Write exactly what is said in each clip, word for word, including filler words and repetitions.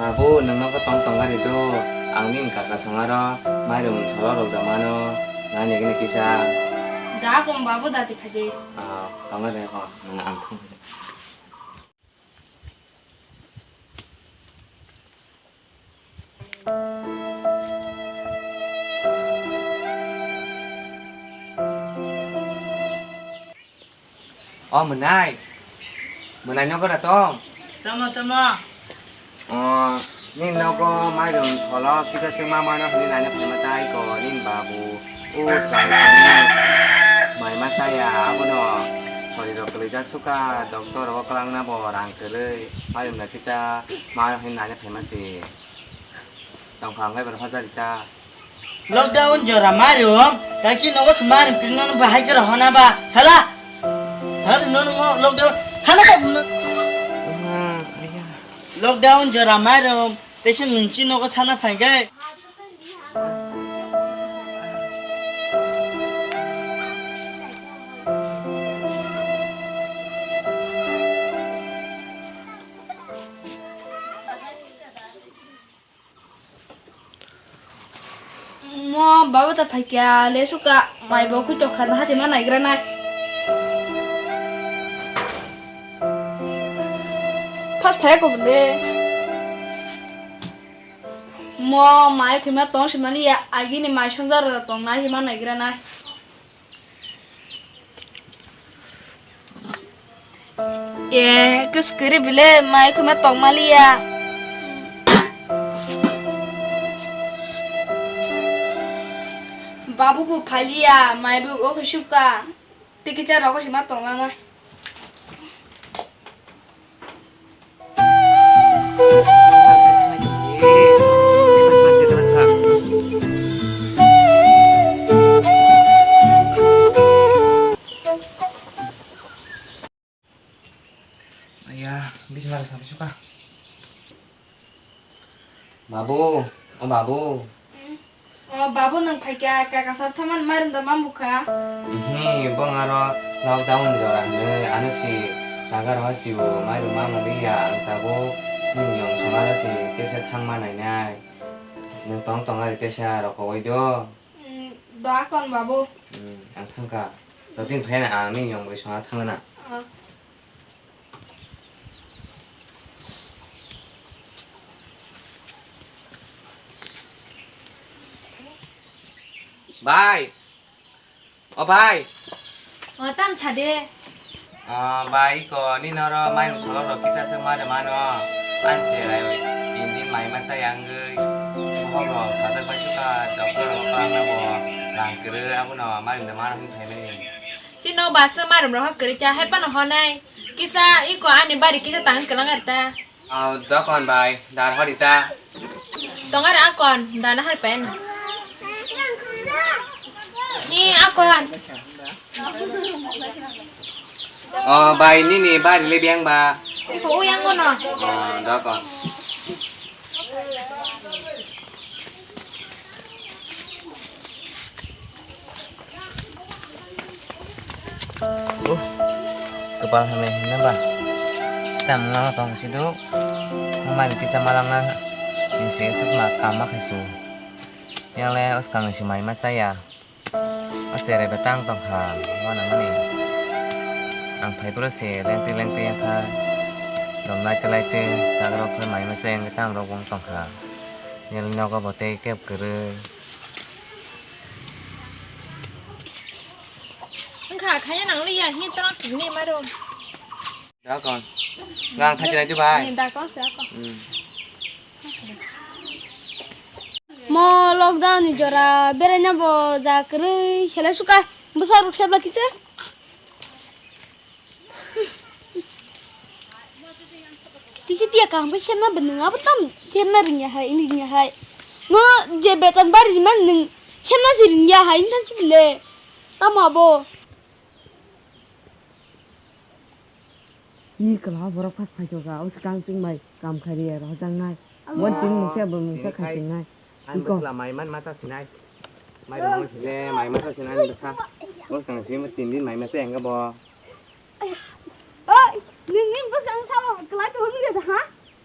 Babu, nwng nogo tong tong ari do. Ang nini kaka songaro mairum solo rok da mano. Nani gini kisa. Da kong babu, da ti phai de. Ah, tong ari ko. Nwng ang thung. O mwnai, mwnai nogo da tong? Tamo, tamo. O, nini nogo mairum solo kisa se ma mano hwnwi naina phaima tai ko nini babu. O swkang swkang mai ma saya abono. Sori rok kwlaijak sukha, doctor rogo kwlangna bo rang kwrwi. Mairum no kisa ma hwnwi naina phaima se. Tongkha ang bai bar phajak ta. Lockdown jora mairum, kaisi nogo se mairum kiri nono bahai kira hona ba, sala. Sala nono mo lockdown, hana ta buno. Lockdown jora mairum, kaisi nungchi nogo sana phaigai. Mo baba ta phaikya le suka mai bo khui tokha na hati ma naigra nai. Phas phai ko bole. Mo mai khui ma tong simani ya agini mai songjar tong nai hima naigra nai. E, kwswkri bile mai khuma tongmaliya. Babu bo phaliya, mai bo o khe subka. Tei kisa rogo sima tonglanai. Aya, bismillah sampai suka. Babu, o babu. O babu, nwng phaikha, kaka sar thaman mairum da mamukha. Hi, bong aro lockdown jora hwnwi ano si nagar wa si bo mairum mamung ya ang tabuk nini yong somaro si tesa thangma nainai. Nwng tong tong ari tesa rokowai do. Doakon babu. Ang thangkha. Dotini phaina ang nini yong bai songna thangna. Bai. O bai. O tam sade. O bai ko ni noro mai solo ro kita se mare mano. An cherai tin din mai masa yang gei. Hok ro sajak bai suka doctor ro pang na bo. Lang kere abo no mai mano hin phai mani. Chino basa marum roha kwrwi kha, hai phano honai. Kisa iko ani bari kisa tang kwlang arta. Aw, dokon bai, dar hori ta. Tong ar akon, dana har pen. Ni akon. O bai, nini bari le biang ba. Ko uyang gono. O, dokon. Uh, kwpal hamya hwnba. Tam ngano tong si do. Mani kisa malangna. Ni se sukma kama khasu. Yang le uskang si mai ma saya. O cherai bai tang tong kha, uanamani. Ang phai phuru se lengtwi lengtwi wng kha. Dom lai te lai te, tagrok phai mai masa yang tang rok wng tong kha. Nil nogo bo tei kep kwrwi. Wng kha, khaya nang liya, hi torang sini maro. Dakon. Ngang thajinai tu bai. Ni dakon se ako. Hmm. Mo lockdown ni jora beraina bo ja kwrwi sele suka bwsa ruk sebla kisa. Kisa tiya kaham bai semna bwnung abo tam semna ringya hai ini ringya hai. Mo je beton bari man nung semna si ringya hai ini tam si bile. Tamo abo. Ni kala borok pas phai toka, o swkang chwng bai kam khai ri ya, rohor jang nai. Amo. Mon chini mungsa bo mungsa khai chwng nai. Ang iko. Bwsla mai man mata sinai. Mai rong le mai mata sinai bwsa. Bo swkang si mo tin din mai masa yang bo. Oi, ning ning bwswkang sabo kwlai tong nung ya ha?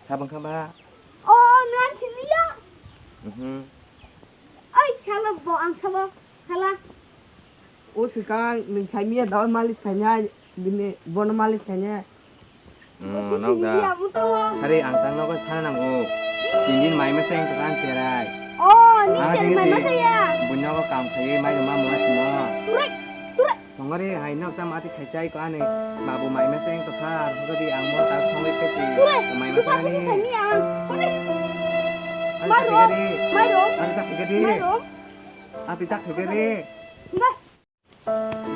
Sabang kha ba? O, Mhm. Oi, salo bo ang sabo, hala. O swkang, nwng saimiya dawa malis khainai, bini bono malis khainai. Hmm, bo si nok sini da. Dia, buto. Hari ang tang nogo sana nango. Tindin mai masa yang tekan serai. Oh, ni ang chen mai masa ya. Bunya ko kam khaye, mai rumah mua simo. Turai, turai. Tongori hai nok tam ati khai chai ko ani babu mai masa yang tokha, hodi ang mo ta thongwi khe ti. Turai, mai masa ni. Sami ang. Turai. Ani mai ta rom, thigari. Mai rom. Ani ta thigari. Mai rom. Ati ta thigari. Enggak.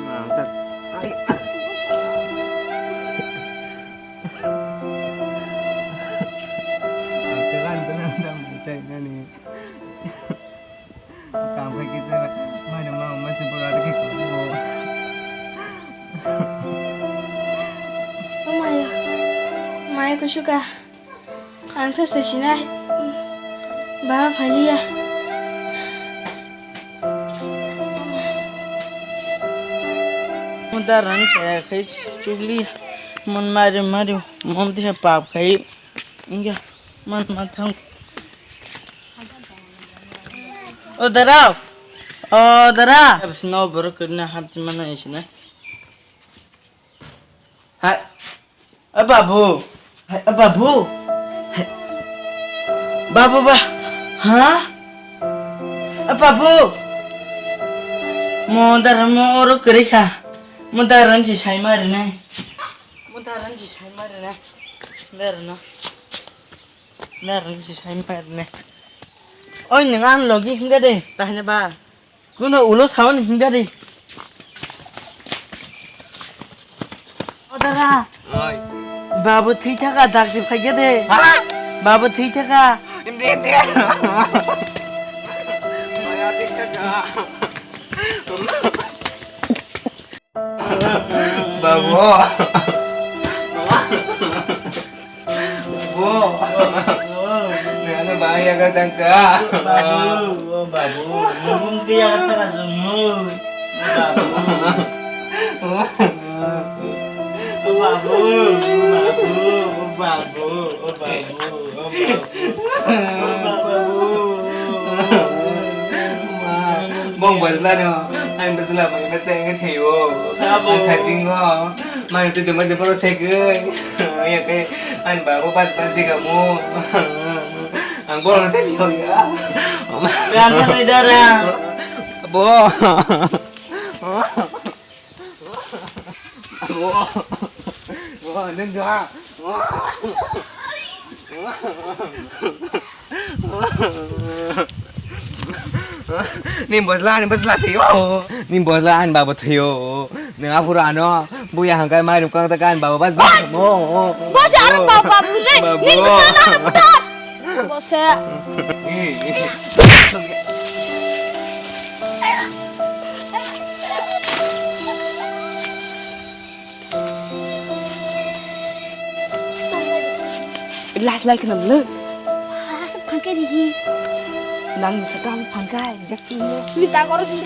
Mang ta. Ai. Tekan tekan tam chai nani. Kam khai kisa, mai no ma, ma se bora de ko. O maya, maya kusuka. Ang to se sinai. Ba phaliya. Mudaran chaya khai chukli. Mon mari mari, mon de pap khai. Inga, man, man thang. O dara, o dara. No borok kwrwini hapti mano isina. Hai, a babu. Hai, a babu. Hai. Babu ba. Ha? A babu. Mo dara mo oro kwrwi kha. Mo dara ni si sai mari nai. Mo dara ni si sai mari nai. Dara no. Narang si sai mar ne. Oi, nwng ang logi hingga de. Tahanya ba. Kuno ulo saon hingga de. O dara. Oi. Babu thwi thaka dak si phai de. Ha? Babu thwi thaka. Indi, indi. Maya thwi thaka. Babu. Babu. Nana bahaya ka tangka. Babu, o babu. Nungkung kaya ka tangka jungmu. Babu. O babu, o babu, o babu, o babu. Bong bajla no, ang bajla bai bajla ang thayo. Ang thajingo, mani tu dema jeporo segoi. Ya ke, ang babu bas bas jega mo. Ang boro na temi ho ya. Gansa ni dara. Bo. Wah, wah, neng ga. Ni bosla, ni bosla thayo. Ni bosla an baba thayo. Neng aphuru ano, buya hangkai mai rukang ta kan baba bas bas mo. Bos, ano baba bule. Ni bosla na putar. Bose. Last like nam le. Phangke di hi. Nang sa tam phangkai jak tu. Ni ta koro di.